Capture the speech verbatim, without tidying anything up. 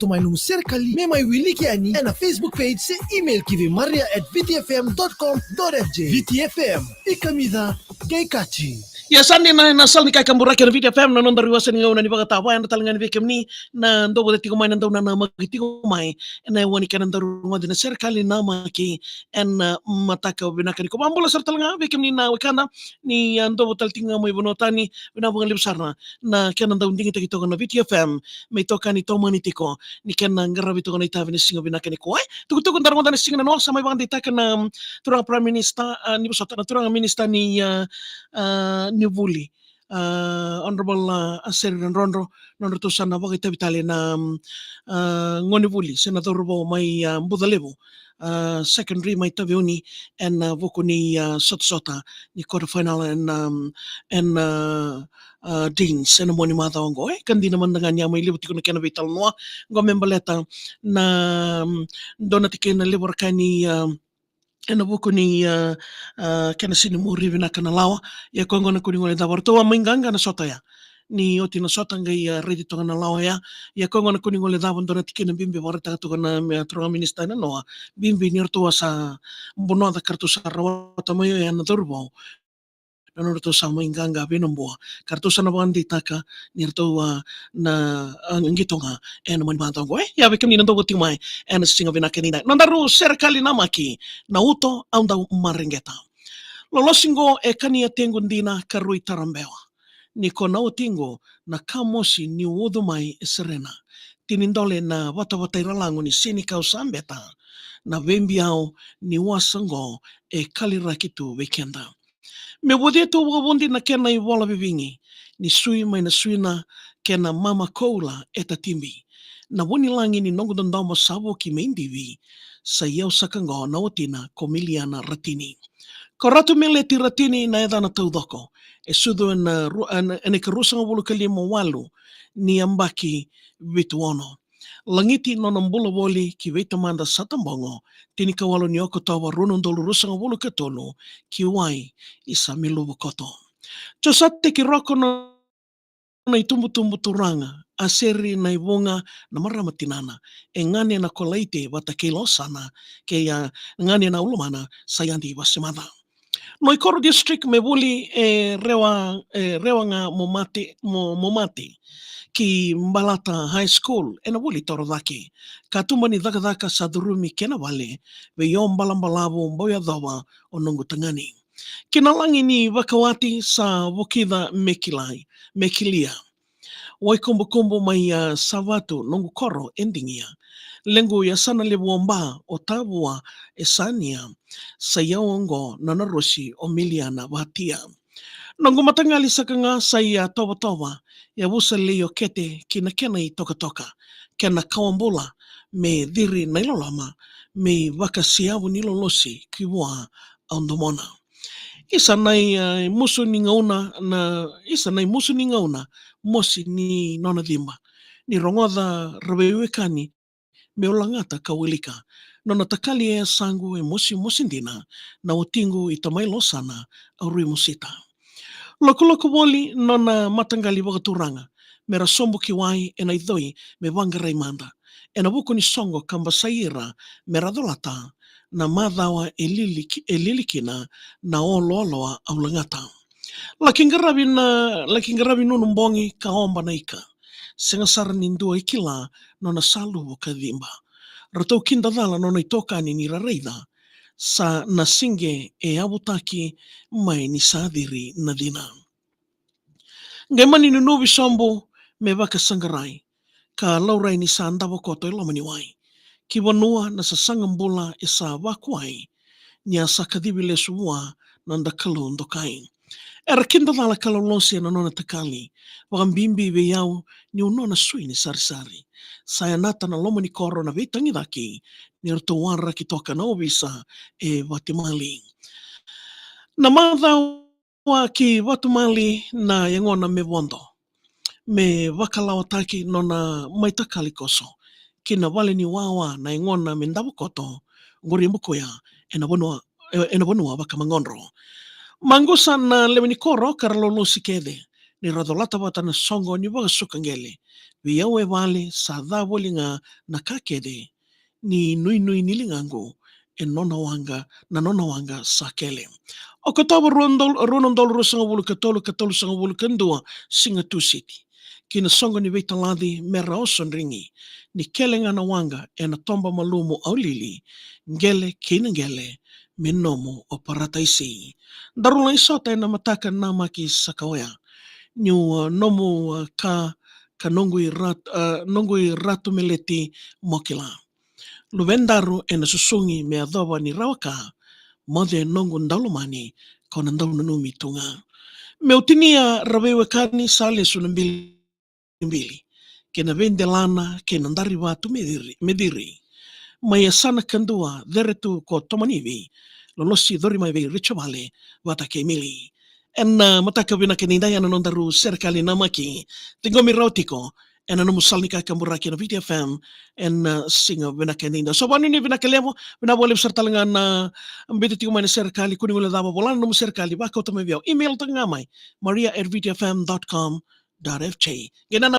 Tomai nomu serekali me mai wiliki yani ena Facebook page se email ki vei maria at V T F M dot com dot F J. V T F M, e kamica, qai kati. Ia sa dina na sala ni ka e kaburaki ena V T F M, na nodaru iwase ni gauna ni vakatavaya. Yadra tale ga ni vei kemuni na dou vata tiko mai, na dou nanamaki tiko mai ena yawa ni kena daru rogoci na serekali namaki ena mataka vinaka nikua. Vakabula sara tale ga vei kemuni na wekada ni a dou vata tale tiko ga mai vanua tani, vinaka vakalevu sara na kena dau digitaki toka na V T F M me itokani tomani tiko ni kena qaravi toka na itavi ni siga vinaka nikua. E tukutuku daru rogoca na siga nanoa, sa mai vakadeitaka na, mm, turaga Prime Minister, a, ni vosota, na turaga Minister ni, a, a, ni vuli, a, Honourable, a, Aseri Radrodro, nodratou sa na vakaitavi tale na, mm, a, gonevuli se na cauravou mai, a, Bucalevu, a, Secondary mai Taveuni ena vuku ni, a, sotasota ni quarter final ena, um, ena, a, a, Deans ena mua ni macawa oqo. E ka dina mada ga ni a mai levu tiko na kena veitalanoa oqo me baleta na, um, dua na tikina levu raka ni, a, ena vuku ni, a, a, kena sini muri vinaka na lawa. Ia koya oqo na kua ni gole cava, ratou a mai qaqa na sota ya. Ni oti na sota qai, a, raici toka na lawa ya. Ia koya oqo na kua ni gole cava, dua na tikina bibi vakaraitaka toka na, me, turaga Minister nanoa, bibi ni ratou a sa bonoca ka ratou sa rawata mai oya na cauravou na nodratou sa mai qaqa vei na bua, ka ratou sa na vakadeitaka ni ratou a na, a, qito ga ena mua ni macawa oqo. E, ia vei kemuni na dou vata tiko mai ena siga vinaka ni dai, nodaru serekali namaki, na uto au dau mareqeta. Lolosi qo e kania tequ dina ka rui tarabewa. Ni ko na watiqu na ka mosi ni ucu mai e serena. Tini dole na vatavatai ralagu ni sinikau sa beta. Na veibiau ni wasa qo e kaliraki tu vei keda. Me vuacia tu vakavudi na kena ivola vivigi, ni sui mai na suina kei na mama koula e tatibi. Na vunilagi ni noqu dodomo sa vuki me idivi, sa i au saka qo na watina ko Miliana Ratini. Ko Ratu Meleti Ratini na yacana taucoko, e sucu ena ru-, ena, ena ikaruasagavulu ka lima walu ni yabaki vitu ono. Lagiti nona bula voli ki veitamada sa tabogo, tinikawalu ni Okotova rua na udolu ruasagavulu ka tolu, ki wai i Samiluvu Koto. Josate Kiroko nona itubutubu turaga, Aseri Naivuga na marama tinana, e gane na Kolaite vata kei Losana, kei a gane na ulumana sa yadi Vasemaca. Noikoro District me vuli e Rewa, e Rewa ga mo mate, mo, mo mate. Ki Balata High School, ena vuli torocake. Katuba ni cakacaka sa curumi kena vale, vei o Balabalavu bau yacova o noqu tagane. Ki na lagi ni vakawati sa vukica me kilai, me kilia. Waikubukubu mai a Savatu noqu koro e digia. Lequ yasana levu o Ba, o Tavua e sania. Sa i au oqo nona rosi o Miliana Vatia. Noqu mataqali saka ga sa i a Tovatova, yavusa lei o Kete ki na kena i tokatoka. Kena kawa bula, me ciri na i loloma, me i vakasiavu ni lolosi ki vua au domona. Isa na i, e, musu ni gauna, na, isa na i musu ni gauna, mosi ni nona ciba. Ni rogoca ra veiwekani, meu lagata ka wilika. Nona takali e yasaqu e mosimosi dina, na watiqu i Tamai Losana, au rui mosita. Lokuloku voli nona mataqali vakaturaga, me ra sobu ki wai ena i coi me vaqarai mada. Ena vuku ni soqo ka basai ira me ra colata na macawa e lili ki-, e lili kina na oloaloa au lagata. Laki qaravi na, laki qaravi nunu bogi ka oba na ika. Sega sara ni dua e kila nona sa luvu ka ciba. Ratou kidacala nona i tokani ni ra raica sa na siqe e yavutaki mai ni sa ciri na cina. Qai mani nunuvi sobu me vakasaqarai, ka laurai ni sa davo koto e loma ni wai. Ki vanua na sasaga bula e sa vakuai, ni a sa kacivi lesu vua na noda Kalou dokai. Era kidacala ka lolosi ena nona takali, vakabibi vei au niu nona sui ni sarisari. Sa yanata na loma ni koro na veitagicaki, ni ratou waraki toka na ovisa e Vatimali. Na macawa ki Vatimali na yagona me vodo, me vakalawataki nona mai takali koso ki na vale ni wawa na yagona me davo koto, qori e Bukuya, ena vanua, e, ena vanua vakamaqodro. Maqusa na lewe ni koro ka ra lolosi kece, ni ra colata vata na soqo ni vakasuka qele. Vei au e vale sa ca voli ga na ka kece ni nuinui ni ligaqu e nona waqa, na nona waqa sa kele. Okotova rua na udolu, rua na udolu ruasagavulu ka tolu, ka tolusagavulu ka dua, siga Tusiti. Ki na soqo ni veitalaci me ra osodrigi ni kele ga na waqa ena toba malumu Aulili, qele kei na qele me nomu o Parataisi. Daru lai sota ena mataka namaki saka oya. Niu, uh, nomu, uh, ka, ka noqu i rat-, uh, noqu i Ratu Meleti mo kila. Luvedaru ena susugi me yacova ni rawa ka, moce noqu daulomani, ko na daunanumi tu ga. Meu tinia ra veiwekani sa lesu na bili, bili kei na veidelana kei na dari vatu me ciri, me ciri. Mai yasana kadua cere tu ko Tomanivi, lolosi cori mai vei Richo Vale vata kei Mili. Ena, uh, mataka vinaka edaidai ena nodaru serekali namaki. Ciqomi rawa tiko ena nomu sala ni kakaburaki ena Viti F M ena, uh, siga vinaka edaidai. So vanuinui vinaka levu, vinaka vakalevu sara tale ga na biuta tiko mai na serekali, kua ni guilecava, vola na nomu serekali, vakauta mai vei au, email taka ga mai, maria at viti f m dot com dot f j. Qai na